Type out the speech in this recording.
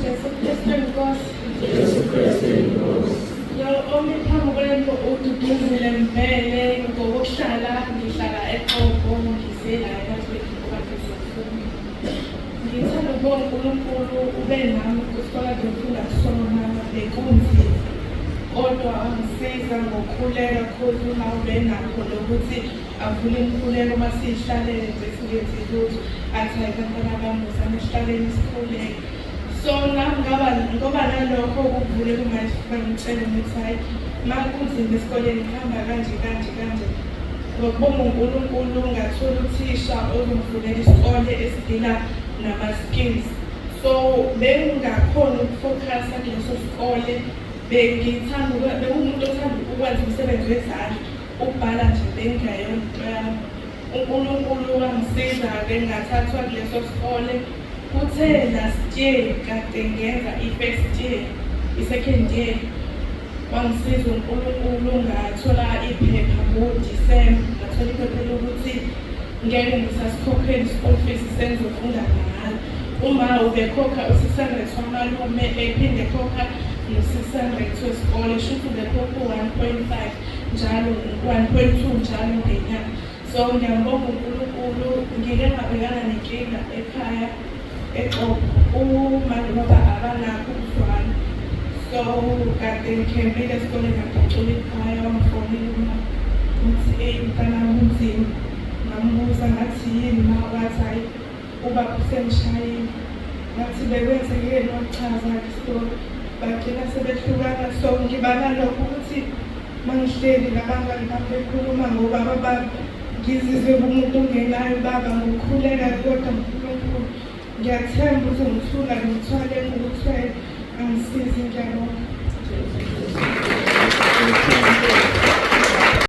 Jesu Kristu inkosi. Jesu Kristu inkosi. Lo omi phambi kwenu uDuduzile Mbhele, ngokuhlala ngihlala eXobho, ngize la eNaspoti ngoba ngizofunda. Ngithanda ukubonga uNkulunkulu ube nami kwisikole kade ngifunda kusona, bekunzima kodwa wangisiza ngokukhuleka cause uma ubenakho lokuthi avule imikhuleko uma siyihlalele nje singenzi lutho, athi hayi bantwana bami wozani esihlaleni sikhuleke. So nami ngaba ngoba nalokho kuvule kumanje bangitshele ukuthi hayi uma kunzima esikoleni kuhamba kanje kanje kanje. Ngokubonga uNkulunkulu ngathola uthisha ozongivulela isikole esidila nama-skills. So bengingakhoni ukufokhasa kuleso sikole, bengithanda bengumuntu othanda ukwenza umsebenzi wezandla, ukubhala nje bengingayona into yami. UNkulunkulu wangisiza-ke ngathathwa kuleso sikole. Kuthe last year kade ngenza i-first year, i-second year, wangisiza uNkulunkulu ngathola iphepha ngoDisemba, ngathola iphepha lokuthi ngeke ngisasikhokhela i-school fees, sengizofunda mahhala. Uma ubekhokha u-600 wamalume, ephinde ekhokha no-600 wesikole, shuthi ubekhokha u-1.5 njalo, 1.2 njalo ngenyanga. So ngiyambonga uNkulunkulu, ngike ngabhekana nenkinga ekhaya eXobho, uma nobaba abanakho ukuzwana. So kade ngikhempile esikoleni, ngaphucula ikhaya, wangifonela uma ukuthi eyi mntanami kunzima. Ngambuza ngathi yini ma, wathi hhayi ubaba usengishayile. Ngathi bekwenzekeni, wachaza-ke isitori, bagcina sebehlukana. So ngiba nalokho ukuthi mangihleli nabangani bami bekhuluma ngobaba bami, ngizizwe kumuntu ongenayo ubaba. Ngokukhuleka kodwa uNkulunkulu ngiyathemba uzongithula ngithwale engikuthwele, angisizi. Ngiyabonga.